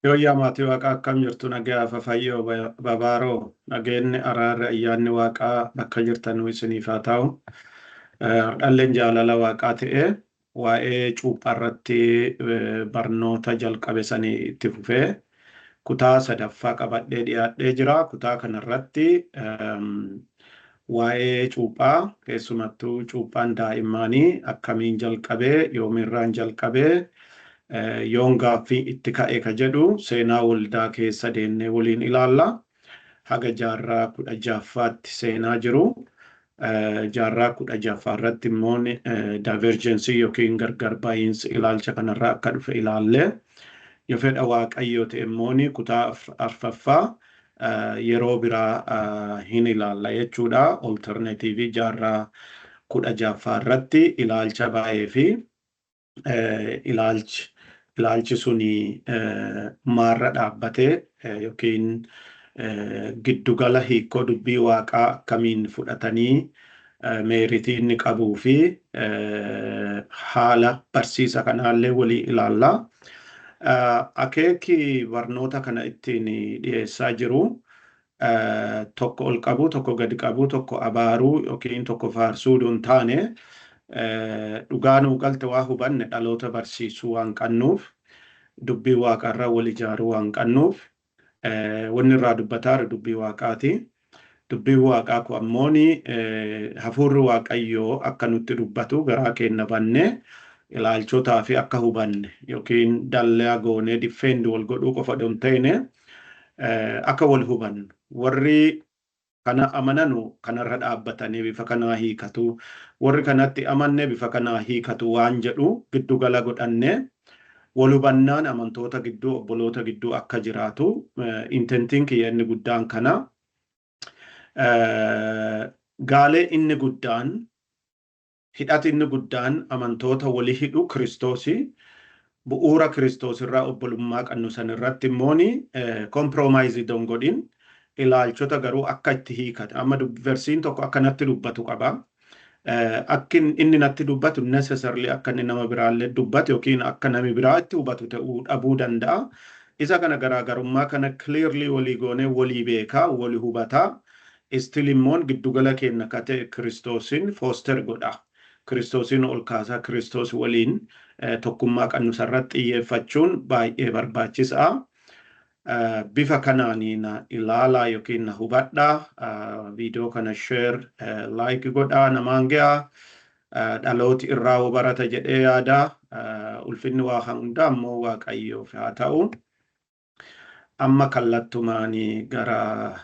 Yooyyaa maatii Waaqaa, akkam jirtu? Nagaa fayyoo babaaroo, nageenyi, araarri, ayyaanni Waaqaa bakka jirtanuu isiniif haa ta'u. Dhalleen jaalala Waaqaa ta'e waa'ee cuuphaa irratti barnoota jalqabe sanii itti fufee kutaa sadaffaa qabadhee dhiyaadhee jira. Kutaa kanarratti waa'ee cuuphaa, keessumattuu cuuphaan daa'immanii akkamiin jalqabee, yoomirraan jalqabee, yoon gaaffii itti ka'e ka jedhu seenaa waldaa keessa deemnee waliin ilaalla. Haga jaarraa 16ffaatti seenaa jiru. Jaarraa 16ffaa irratti immoo divergence yookiin gargar ba'iinsi ilaalcha kanarraa akka dhufe ilaalle. Yoo fedha Waaqayyoo ta'e immoo kutaa arfaffaa yeroo biraa hin ilaalla jechuudha. Alternative jaarraa 16ffaa irratti ilaalcha baay'ee fi ilaalchi suni maarra dhaabbatee yookiin giddugala hiikoo dubbii Waaqaa akkamiin fudhatanii, merit inni qabuu fi haala barsiisa kanaallee walii ilaalla. Akeeki barnoota kana ittiin dhiyeessaa jiru tokko ol qabuu, tokko gadi qabuu, tokko abaaruu yookiin tokko faarsuu hin taane, dhugaa nuu galte waa hubanne dhaloota barsiisuu waan qabnuuf, dubbii Waaqarraa wal ijaaruu waan qabnuuf, wanni irraa dubbataa jiru dubbii Waaqaati. Dubbiin Waaqaa kun ammoon hafuurri Waaqayyoo akka nutti dubbatu garaa keenya bannee ilaalchotaa fi akka hubanne yookiin dallaa goonee defend wal godhuu qofa hin ta'ine, akka wal hubannu, warri kana amananu kanarra dhaabbatanii bifa kanaa hiikatu, warri kanatti amanne bifa kanaa hiikatu waan jedhu giddugala godhanne, wal hubannaan amantoota gidduu, obboloota gidduu akka jiraatu intentiin kiyya inni guddaan kana. Gaalee inni guddaan, hidhati inni guddaan amantoota walii hidhu Kiristoosi. Bu'uura Kiristoos irraa obbolummaa qabnu san irratti immooni compromise don godhin, ilaalchota garuu akka itti hiikate, amma versiin tokko akka natti dubbatu qaba. Akki inni natti dubbatu necessarily akka inni nama biraallee dubbatu yookiin akka nami biraa itti hubatu ta'uu dhabuu danda'a. Isa kana garaagarummaa kana clearly walii goonee, walii beekaa, walii hubataa. Still immoon giddugala keenya akka ta'e Kiristoosin foster godha. Kiristoosin ol kaasaa, Kiristoos waliin tokkummaa qabnu sarratti xiyyeeffachuun baay'ee barbaachisaa. Bifa kanaanii na ilaalaa yookiin na hubadhaa. Viidiyoo kana share, like godhaa, namaan gahaa. Dhalooti irraa barata jedhee yaada. Ulfinni waa hundaa ammoo Waaqayyoof haa ta'u. Amma kallattumaanii gara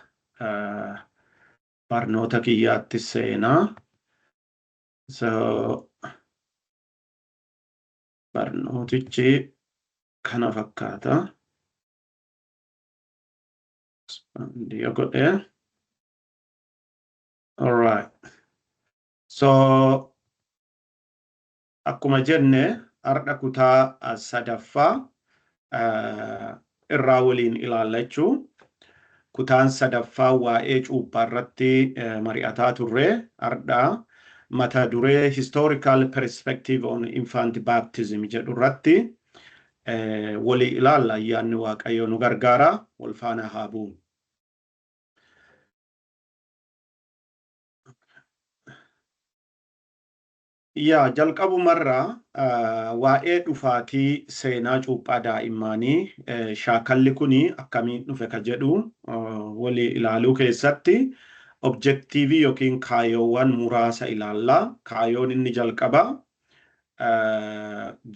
barnoota kiyyaatti seenaa. So, barnootichi kana fakkaata. Expand yoo godhe. Alright. So, akkuma jenne har'a kutaa sadaffaa irraa waliin ilaalla jechuu. Kutaan sadaffaa waa'ee cuuphaa irratti mari'ataa turre. Har'a mata duree "Historical Perspective on Infant Baptism" jedhu irratti walii ilaalla. Ayyaanni Waaqayyoo nu gargaara, wal faana haa buunu. Yaa, jalqabumarraa waa'ee dhufaatii seenaa cuuphaa daa'immanii, shaakalli kuni akkamiin dhufe ka jedhu walii ilaaluu keessatti objective yookiin kaayyoowwan muraasa ilaalla. Kaayyoon inni jalqabaa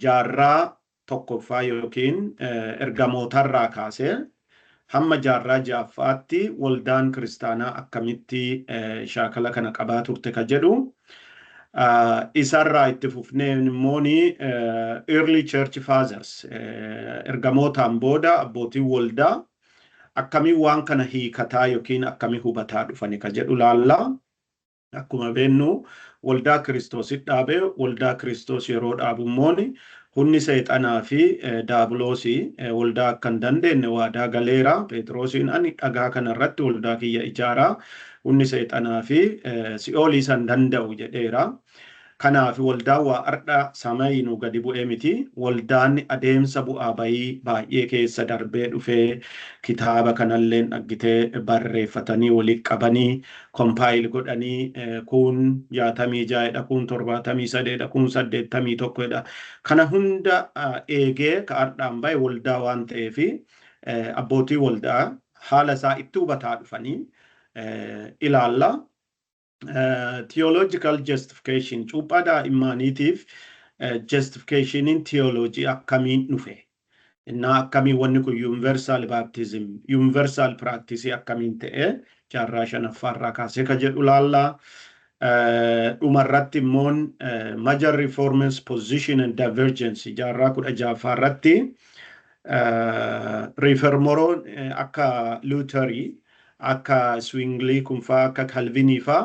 jaarraa tokkoffaa yookiin ergamootarraa kaasee hamma jaarraa ja'affaatti waldaan kiristaanaa akkamitti shaakala kana qabaa turte ka jedhu. Isarraa itti fufnee immooni early church fathers, ergamootaan booda abbootiin waldaa akkamiin waan kana hiikataa yookiin akkamii hubataa dhufani ka jedhu laalla. Akkuma beennu waldaa Kiristoosit dhaabee, waldaa Kiristoos yeroo dhaabu immooni humni seexanaa fi daabiloosii waldaa akka hin dandeenye waadaa galeera. Phexrosiin, "Ani dhagaa kana irratti waldaa kiyya ijaaraa, humni seexanaa fi si'oolii san danda'u," jedheera. Kanaaf waldaan waa ardha samayinuu gadi bu'ee miti. Waldaan adeemsa bu'aa bayii baay'ee keessa darbee dhufee, kitaaba kanallee dhaggitee barreeffatanii, walitti qabanii, compile godhanii, kun 66dha, kun 73dha, kun 81dha. Kana hunda eegee ka ardhaan bahe waldaa waan ta'eef, abbootii waldaa haala isaa itti hubataa dhufanii ilaalla. Theological justification, cuuphaa daa'immaniitiif justificationiin theology akkamiin dhufe? Innaa akkamiin wanni kun universal baptism, universal practice akkamiin ta'e jaarraa shanaffaarraa kaasee ka jedhu laallaa. Dhumarratti immoo major reformers position and divergence, jaarraa 16ffaarratti reformeroon akka Lutherii, akka Zwingli kunfaa, akka Calvinii faa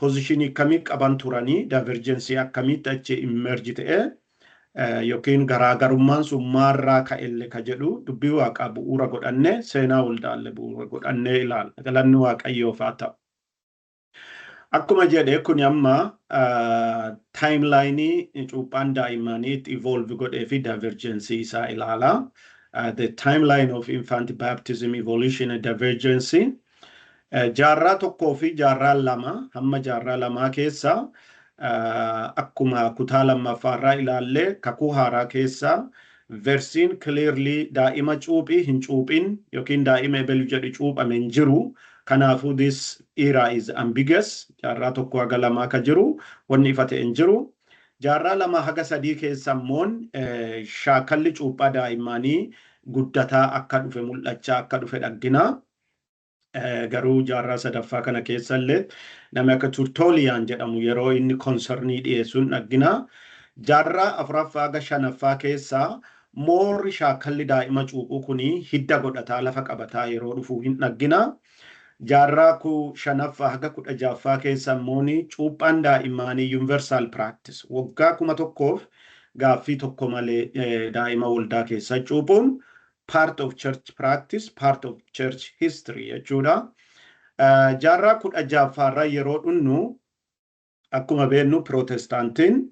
positionii akkamii qaban turanii, divergence akkamitti achi emerge ta'e yookiin garaagarummaan sun maarraa ka'elle ka jedhu dubbii Waaqaa bu'uura godhanne, seenaa waldaalle bu'uura godhannee ilaalla. Galanni Waaqayyoof haa ta'u. Akkuma jedhe, kun amma timelineii cuuphaan daa'immanii itti evolve godhee fi divergence isaa ilaala. The timeline of infant baptism evolution and divergence. Jaarraa 1 fi jaarraa 2 hamma jaarraa 2 keessa, akkuma kutaa lammaffaarraa ilaallee, Kakuu Haaraa keessa verseiin clearly daa'ima cuuphii, hin cuuphin yookiin daa'ima ebelu jedhu cuuphame hin jiru. Kanaafuu this era is ambiguous. Jaarraa 1 haga 2 ka jiru wanni ifa ta'e hin jiru. Jaarraa 2 haga 3 keessa immoo shaakalli cuuphaa daa'immanii guddataa akka dhufe, mul'achaa akka dhufe dhaggina. Garuu jaarraa sadaffaa kana keessa illee namni akka Tertullian jedhamu yeroo inni concernii dhiyeessuun dhaggina. Jaarraa afuraffaa haga shanaffaa keessa moorri shaakalli daa'ima cuuphuu kuni hidda godhataa, lafa qabataa yeroo dhufu hin dhaggina. Jaarraa shanaffaa haga 16ffaa keessa immoo cuuphaan daa'immanii universal practice, waggaa 1000f gaaffii tokko malee daa'ima waldaa keessa cuuphuun part of church practice, part of church history jechuudha. Jaarraa 16ffaarra yeroo dhunnu, akkuma beeknu, Pirootestaantiin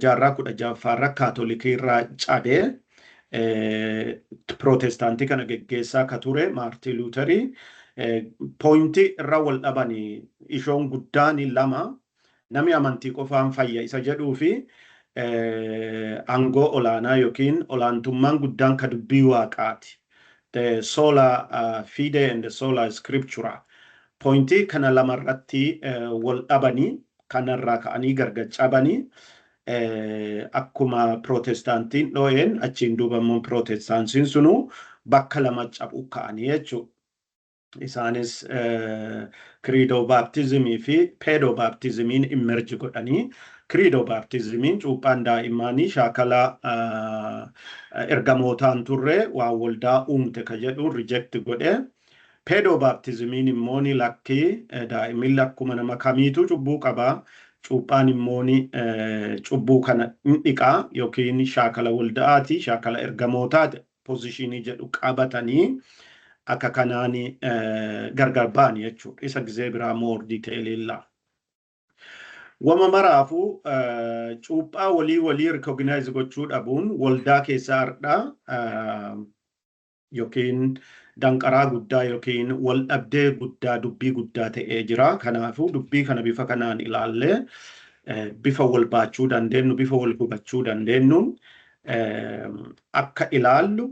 jaarraa 16ffaarra Kaatolikii irraa cabee, Pirootestaantii kana geggeessaa ka ture Maartii Luuterii, pointii irra wal dhabanii ishoon guddaan lama: namni amantii qofaan fayya isa jedhuu fi aangoo olaanaa yookiin olaantummaan guddaan ka dubbii Waaqaati. The sola fide and the sola scriptura. Pointii kana lamarratti wal dhabanii, kanarraa ka'anii gargar cabanii, akkuma Pirootestaantiin dhoo'een achiin duuba immoo Pirootestaantiin sunu bakka lama cabuu ka'anii jechuudha. Isaanis credo baptismii fi pedo baptismiin emerge godhanii, credo baptismiin cuuphaan daa'immanii shaakala ergamootaan turre, waan waldaa uumte ka jedhu reject godhe. Pedo baptismiin immoo ni lakkii, daa'imni akkuma nama kamiitu cubbuu qabaa. Cuuphaan immoo cubbuu kana hin dhiqaa yookiin shaakala walda'aati, shaakala ergamootaati positionii jedhu qabatanii akka kanaan gargar ba'an jechuudha. Isa gizee biraa more detail ilaalla. Wama maraafuu, cuuphaa walii walii recognize gochuu dhabuun waldaa keessaa ardhaa yookiin danqaraa guddaa yookiin wal dhabdee guddaa, dubbii guddaa ta'ee jira. Kanaafuu dubbii kana bifa kanaan ilaallee, bifa wal baachuu dandeenyu, bifa wal hubachuu dandeenyuun akka ilaallu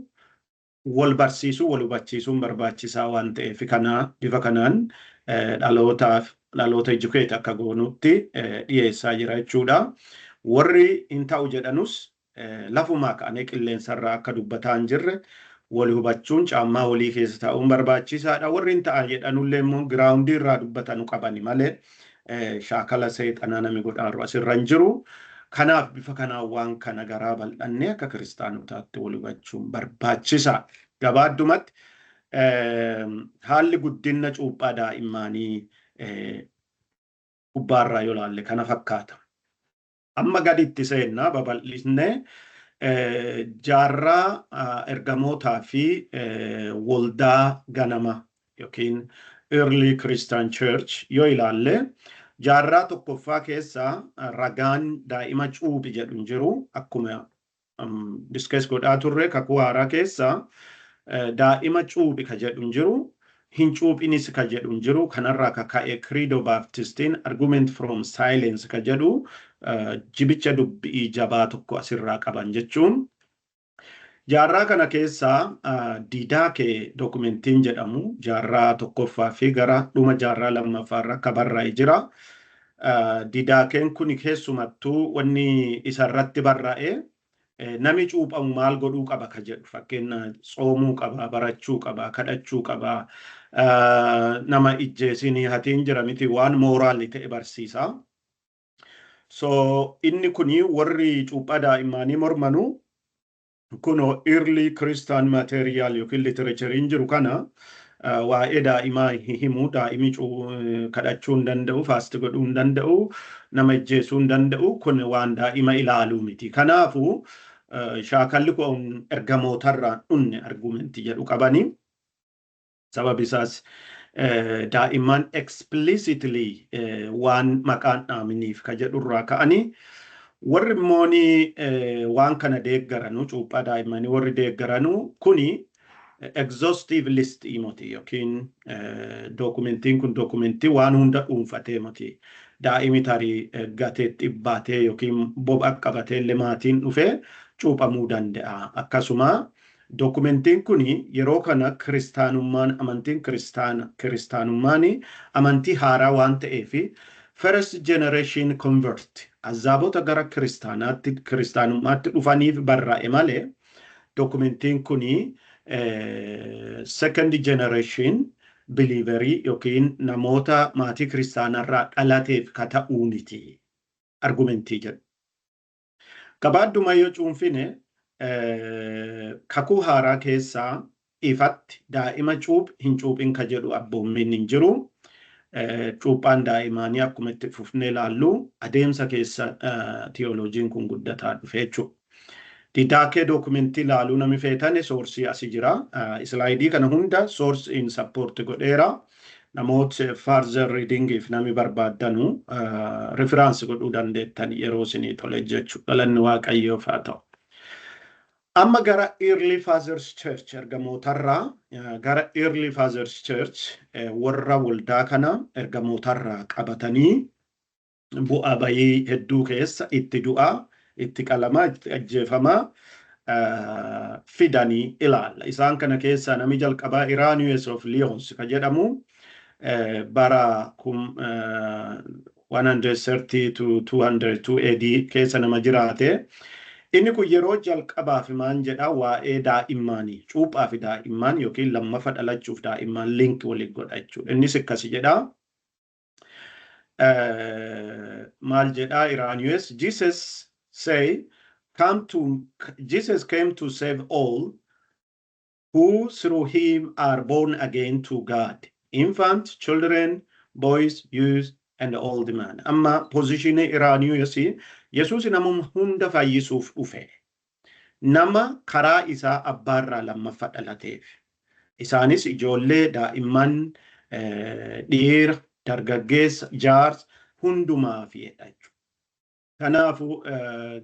wal barsiisuu, wal hubachiisuun barbaachisaa waan ta'eef, kana bifa kanaan dhalootaaf, dhaloota educate akka goonutti dhiyeessaa jira jechuudha. Warri hin ta'u jedhanus lafumaa ka'anii qilleensarraa akka dubbataa hin jirre wal hubachuun, caammaa walii keessa taa'uun barbaachisaadha. Warri hin ta'a jedhanullee immoo groundii irraa dubbatanu qabani malee shaakala seexanaa nami godhaaru asirra hin jiru. Kanaaf bifa kanaan waan kana garaa bal'annee akka kiristaanotaatti wal hubachuun barbaachisaa. Gabaaddumatti haalli guddina cuuphaa daa'immanii gubbaarraa yoo ilaalle kana fakkaata. Amma gaditti seennaa babal'isnee jaarraa ergamootaa fi waldaa ganama yookiin early Christian church yoo ilaalle, Jaarraa tokkoffaa keessa ragaan daa'ima cuuphi jedhu hin jiru. Akkuma discuss godhaa turre, Kakuu Haaraa keessa daa'ima cuuphi ka jedhu hin jiru. Hin cuuphinis ka jedhu hin jiru. Kanarraa ka ka'e Credo Baptistiin argument from silence ka jedhu jibicha dubbii jabaa tokko asirraa qaban jechuun. Jaarraa kana keessa Didaakee dookumentiin jedhamu jaarraa tokkoffaa fi gara dhuma jaarraa lammaffaarra akka barraa'e jira. Didaakeen kun keessumattuu wanni isarratti barraa'e namni cuuphamu maal godhuu qaba ka jedhu, fakkeenya tsoomuu qaba, barachuu qaba, kadhachuu qaba, nama ijjeesinii hatiin jira miti, waan moral ta'e barsiisa. So inni kuni warri cuuphaa daa'immanii mormanu kunoo early Christian material yookiin literatureiin jiru kana waa'ee daa'imaa himu. Daa'imi kadhachuu hin danda'u, fast godhuu hin danda'u, nama ijjeesuu hin danda'u, kun waan daa'ima ilaaluu miti. Kanaafuu shaakalli kun ergamootarraan dhunne argumentii jedhu qabanii. Sababi isaas daa'imman explicitly waan maqaan dhaaminiif ka jedhurraa ka'anii. Warri immooni waan kana deeggaranu, cuuphaa daa'immanii warri deeggaranu, kuni exhaustive list miti yookiin dookumentiin kun dookumentii waan hunda dhuunfatee miti. Daa'imi tarii gateetti baatee yookiin boba qabatee illee maatiin dhufee cuuphamuu danda'a. Akkasuma dookumentiin kun yeroo kana kiristaanummaan, amantiin kiristaanummaan amantii haaraa waan ta'eef, first generation convert, azaabota gara kiristaanaatti, kiristaanummaatti dhufaniif barraa'e malee dookumentiin kun second generation believerii yookiin namoota maatii kiristaanarraa dhalateef ka ta'uu miti argumentii jedhu. Gabaadduma yoo cuunfine, Kakuu Haaraa keessaa ifatti daa'ima cuuph, hin cuuphin ka jedhu abboommiin hin jiru. Cuuphaan daa'imaanii akkuma itti fufnee ilaallu adeemsa keessa tiyooloojiin kun guddataa dhufe jechuudha. Didaakee dookumentii ilaaluu namni feetane sourceii asii jira. Slideii kana hunda source in support godheera. Namoota further readingiif namni barbaaddanu reference godhuu dandeettan yeroo isinii tole jechuudha. Galanni Waaqayyoof haa ta'u. Amma gara Early Fathers Church, ergamootarraa gara Early Fathers Church, warra waldaa kana ergamootarraa qabatanii bu'aa bayii hedduu keessa itti du'aa, itti qalamaa, itti ajjeefamaa fidanii ilaalla. Isaan kana keessaa namni jalqabaa Irenaeus of Lyons ka jedhamu bara 130 to 202 AD keessa nama jiraate. Inni kun yeroo jalqabaaf maan jedha? Waa'ee daa'immaanii, cuuphaa fi daa'imman yookiin lammafa dhalachuuf daa'imman link waliin godha jechuudha. Innis akkasi jedha. Maal jedha Irenaeus? Jesus say come to Jesus came to save all who through him are born again to God. Infant, children, boys, youth, and old man. Amma positionii Irenaeus, Yesuus nama hunda fayyisuuf dhufe. Nama karaa isaa abbaarraa lammaffaa dhalateef. Isaanis ijoollee, daa'imman, dhiira, dargaggeessa, jaarsa hundumaaf jedha jechuudha. Kanaafuu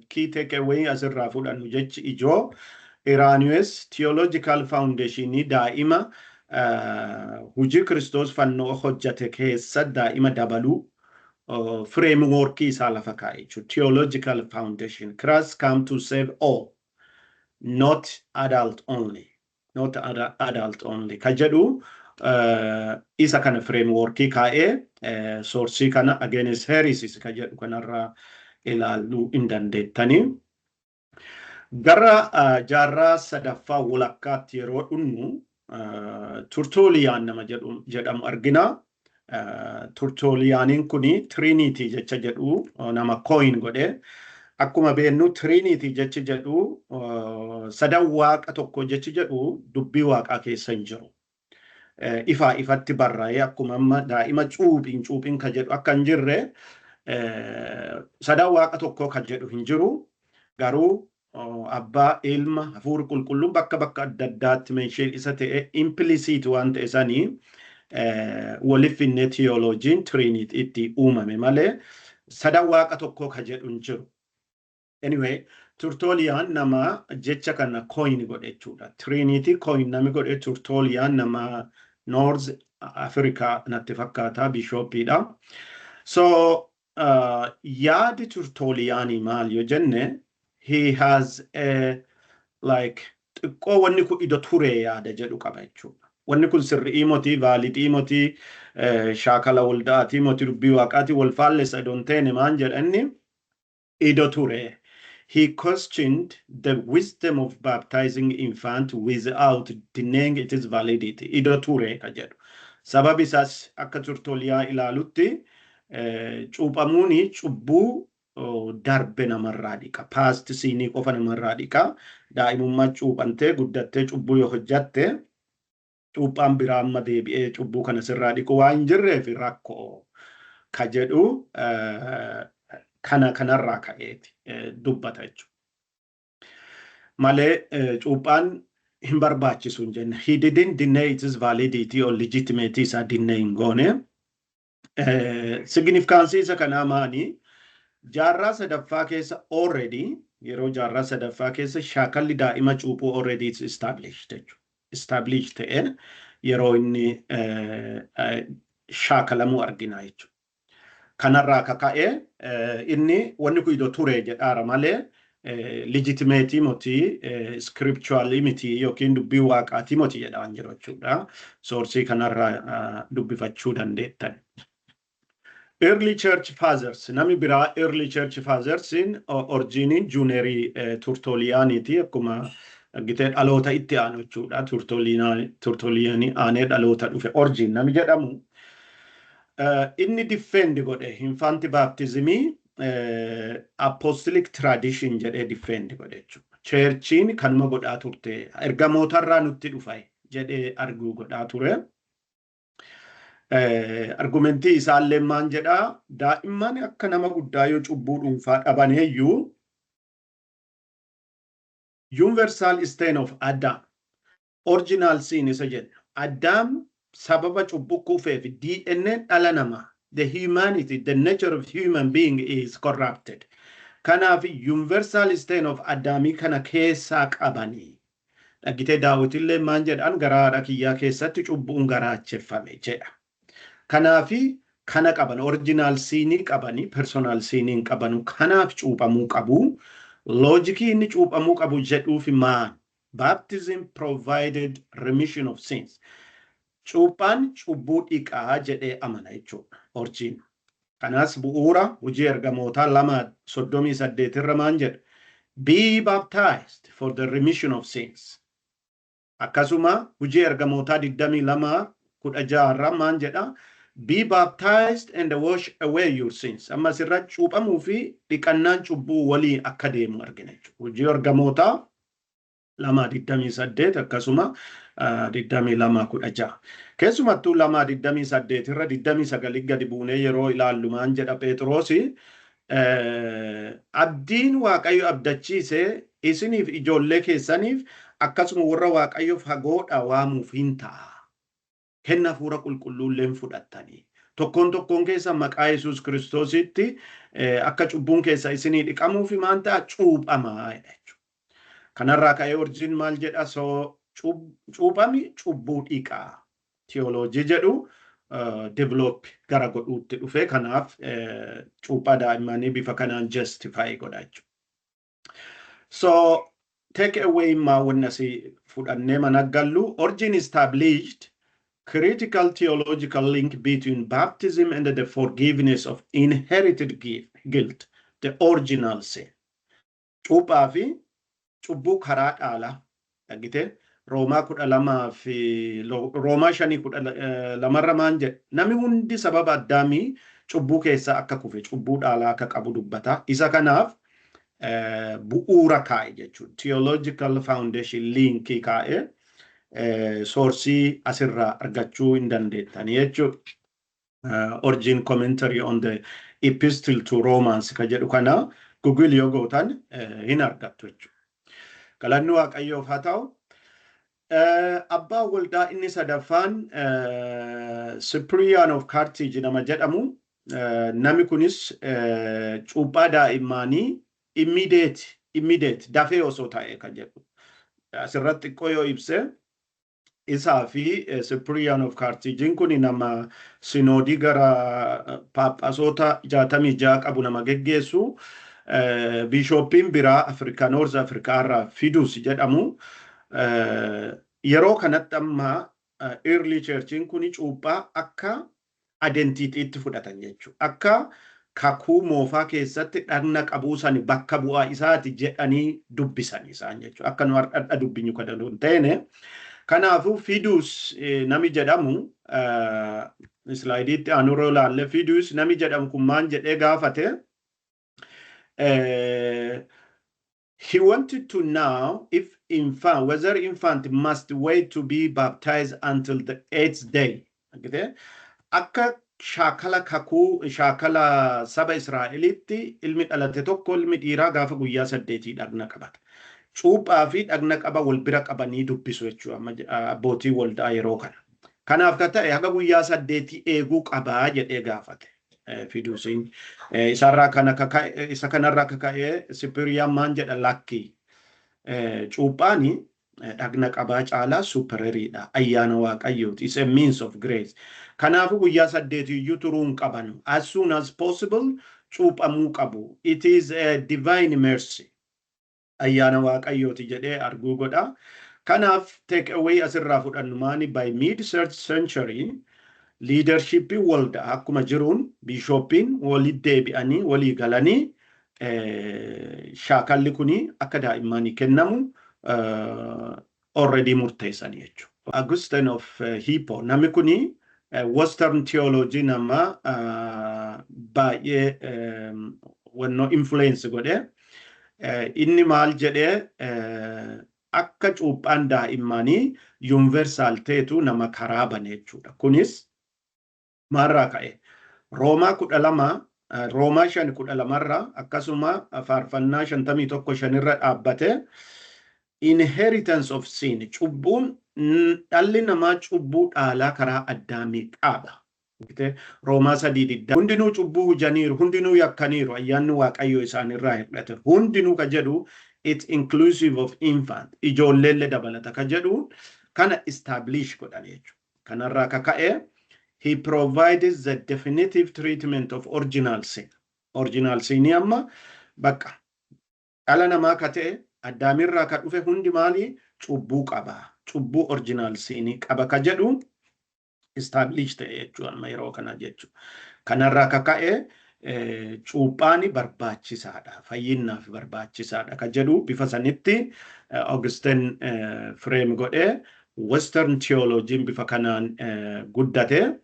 key takeaway asirraa fudhannu, jechi ijoo Irenaeus theological foundationii daa'ima hojii Kiristoos fannoo hojjate keessa daa'ima dabaluu frameworkii isaa lafa kaa'e jechuudha. Theological foundation. Christ come to save all, not adult only. Not adult only. Ka jedhu isa kana frameworkii kaa'ee, sourceii kana Against Heresies ka jedhu kanarraa ilaaluu hin dandeettanii. Gara jaarraa sadaffaa walakkaatti yeroo dhunnu Turtuuliyaan nama jedhamu argina. Turtuuliyaaniin kuni Trinity jecha jedhu nama coin godhe. Akkuma beeknu, Trinity jechi jedhu, sadan waaqa tokko jechi jedhu dubbii waaqaa keessa hin jiru. Ifaa ifatti barraa'ee akkuma amma daa'ima cuuphiin cuuphiin ka jedhu akka hin jirre, sadan waaqa tokko ka jedhu hin jiru. Garuu abbaa, ilma, hafuura qulqulluun bakka bakka adda addaatti mention isa ta'e implicit waan ta'e sanii Waliif finnee theologyn Trinity itti uumame malee sadan waaqa tokkoo ka jedhu hin jiru. Anyway, Tertullian nama jecha kana coin godhe jechuudha. Trinity coin nami godhe Tertullian, nama North Africa natti fakkaata, bishopiidha. So yaadi Tertullianii maal yoo jenne, he has a like xiqqoo wanni kun ido ture yaada jedhu qaba jechuudha. Wanni kun sirrii moti, validii moti, shaakala waldaatii moti, dubbii waaqaatii wal faallessa idoon teene maan jedhanni ido ture. He questioned the wisdom of baptizing infant without denying its validity. Ido ture ka jedhu. Sababi isaas akka Tertullian ilaalutti cuuphamuuni cubbuu darbe namarraa dhiqa. Past sinii qofa namarraa dhiqa. Daa'imummaa cuuphantee guddattee cubbuu yoo hojjatte, cuuphaan biraa amma deebi'ee cubbuu kana sirraa dhiqu waan hin jirreef rakkoo ka jedhu kana kanarraa ka'eeti dubbata jechuudha. Malee cuuphaan hin barbaachisu hin jenne. He didn't deny its validity or legitimacy isaa deny hin goone. Significance isa kanaa maani? Jaarraa sadaffaa keessa already, yeroo jaarraa sadaffaa keessa shaakalli daa'ima cuuphuu already is established jechuudha. Established ta'ee yeroo inni shaakalamuu argina jechuudha. Kanarraa kaka'ee inni wanni kun iddoo ture jedhaara malee legitimateii moti, scripturalii miti yookiin dubbii waaqaatii moti jedhaan jiru jechuudha. Sourceii kanarraa dubbifachuu dandeettan. Early Church Fathers, namni biraa Early Church Fathersin Origeniin juniorii Tertullianiiti, akkuma argitee dhaloota itti aanu jechuudha. Tertullianii aanee dhaloota dhufe Origen nami jedhamu. Inni defend godhe infant baptismii apostolic tradition jedhee defend godhe jechuudha. Churchiin kanuma godhaa turte, ergamootarraa nutti dhufa jedhee arguu godhaa ture. Argumentii isaallee maan jedhaa? Daa'imman akka nama guddaa yoo cubbuu dhuunfaa dhabaneeyyuu, universal stain of Adam, original sin isa jedhu, Adam sababa cubbuu kufeef DNA dhala namaa, the humanity, the nature of human being is corrupted. Kanaaf universal stain of Adamii kana keessaa qabanii dhagitee Daawitillee maan jedhan? Garaa haadha kiyyaa keessatti cubbuun garaacheffame jedha. Kanaafi kana qaban, original sinii qabanii, personal sinii hin qabanu. Kanaaf cuuphamuu qabu. Logicii inni cuuphamuu qabu jedhuufi maan? Baptism provided remission of sins. Cuuphaan cubbuu dhiqaa jedhee amana jechuudha Origen. Kanaas bu'uura Hojii Ergamootaa 2:38 irra maan jedha? "Be baptized for the remission of sins." Akkasuma Hojii Ergamootaa 22:16 irra maan jedha? "Be baptized and wash away your sins." Amma asirra cuuphamuu fi dhiqannaan cubbuu walii akka deemu argina jechuudha. Hojii Ergamootaa 2:28, akkasuma 22:16. Keessumattuu 2:28 irra 29 gadi buunee yeroo ilaallu maan jedha Phexrosi? Abdiin Waaqayyo abdachiise isiniif, ijoollee keessaniif, akkasuma warra Waaqayyo fagoodha waamuuf hin ta'a. Kenna Hafuura Qulqulluullee fudhattanii. Tokkoon tokkoon keessa maqaa Yesuus Kiristoositti akka cubbuun keessa isinii dhiqamuuf maan ta'a? Cuuphamaa jechuudha. Kanarraa ka'ee Origen maal jedha? So cuuphami cubbuu dhiqaa. Theology jedhu develop gara godhuutti dhufe. Kanaaf cuuphaa daa'immanii bifa kanaan justify godha jechuudha. So take away maa wanni asii fudhannee mana gallu, Origen established critical theological link between baptism and the forgiveness of inherited guilt, the original sin. Cuuphaa fi cubbuu karaa dhaalaa dhagite Roomaa 12 fi Roomaa 5:12rra maan jedhe? Namni hundi sababa Addaamii cubbuu keessaa akka kufe, cubbuu dhaalaa akka qabu dubbata. Isa kanaaf bu'uura kaa'e jechuudha. Theological foundation linkii kaa'e, sourceii asirraa argachuu hin dandeettanii jechuudha. Origen Commentary on the Epistle to Romans ka jedhu kana Google yoo gootan hin argattu jechuudha. Galanni Waaqayyoof haa ta'u. Abbaan waldaa inni sadaffaan Cyprian of Carthage nama jedhamu. Namni kunis cuuphaa daa'immaanii immediate, dafee osoo ta'e kan jedhu. Asirratti xiqqoo yoo ibse, isaa fi Cyprian of Carthage kun nama sinoodii gara paaphaasota 66 qabu nama geggeessu. Bishoppiin biraa Afrikaa, North Afrikaa irraa Fidus jedhamu. Yeroo kanatti amma early churchiin kun cuuphaa akka identityitti fudhatan jechuudha. Akka kakuu moofaa keessatti dhagna qabuu sani bakka bu'aa isaati jedhanii dubbisan isaan jechuudha. Akka nu har'a dubbinyu kan hin ta'ine. Kanaafuu Fidus nami jedhamu, slideiitti aanurra ilaalle, Fidus nami jedhamu kun maan jedhee gaafate? He wanted to know if infant, whether infant must wait to be baptized until the eighth day. Akka shaakala kakuu, shaakala saba Israa'elitti, ilmi dhalate tokko, ilmi dhiiraa gaafa guyyaa 8 dhagna qabata. Cuuphaa fi dhagna qaba wal bira qabanii dubbisu jechuudha abbootii waldaa yeroo kana. Kanaaf ka ta'e haga guyyaa 8 eeguu qabaa jedhee gaafate. Fiduusiin isarraa kana isa kanarraa kaka'ee Cyprian maan jedha? Lakki, cuuphaani dhagna qabaa caalaa superioriidha. Ayyaana Waaqayyooti. It's a means of grace. Kanaafuu guyyaa 8 iyyuu turuu hin qaban. As soon as possible cuuphamuu qabu. It is a divine mercy. Ayyaana Waaqayyooti jedhee arguu godha. Kanaaf take away asirraa fudhannu maani? By mid third century leadershipii waldaa akkuma jiruun bishoppiin walitti deebi'anii walii galanii shaakalli kuni akka daa'immanii kennamu already murteessanii jechuudha. Augustine of Hippo namni kuni Western theology nama baay'ee wannoo influence godhe. Inni maal jedhee? Akka cuuphaan daa'immanii universal ta'etu nama karaa bane jechuudha. Kunis maalirraa ka'e? Roomaa 12, Roomaa 5:12rraa, akkasuma Faarfannaa 51:5rra dhaabbate, inheritance of sin, cubbuun, dhalli namaa cubbuu dhaalaa karaa Addaamii qaba. Roomaa 3:20, hundinuu cubbuu hujaniiru, hundinuu yakkaniiru, ayyaanni Waaqayyoo isaanirraa hir'ate. Hundinuu ka jedhu it's inclusive of infant, ijoolleellee dabalata ka jedhu kana establish godhan jechuudha. Kanarraa kaka'e he provided the definitive treatment of original sin. Original sin amma bakka dhala namaa ka ta'e Addaamirraa ka dhufe hundi maali? Cubbuu qaba. Cubbuu original sin qaba ka jedhu establish ta'e jechuudha amma yeroo kana jechuudha. Kanarraa kaka'e cuuphaan barbaachisaadha. Fayyinnaaf barbaachisaadha ka jedhu bifa sanitti Augustine frame godhee Western theology bifa kanaan guddate.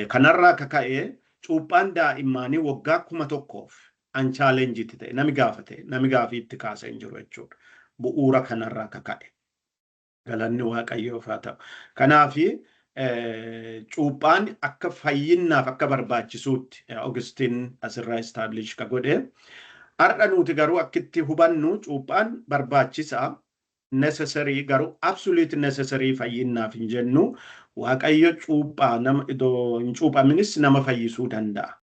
Kanarraa kaka'e cuuphaan daa'immanii waggaa 1000f unchallenged ta'e, nami gaafate, nami gaafii itti kaasee hin jiru jechuudha. Bu'uura kanarraa kaka'e. Galanni Waaqayyoof haa ta'u. Kanaafi cuuphaan akka fayyinnaaf akka barbaachisuutti Augustine asirraa establish ka godhe. Har'a nuti garuu akkitti hubannu, cuuphaan barbaachisaa, necessary, garuu absolute necessary fayyinnaaf hin jennu. Waaqayyo cuuphaa nama iddoo hin cuuphaminis nama fayyisuu danda'a.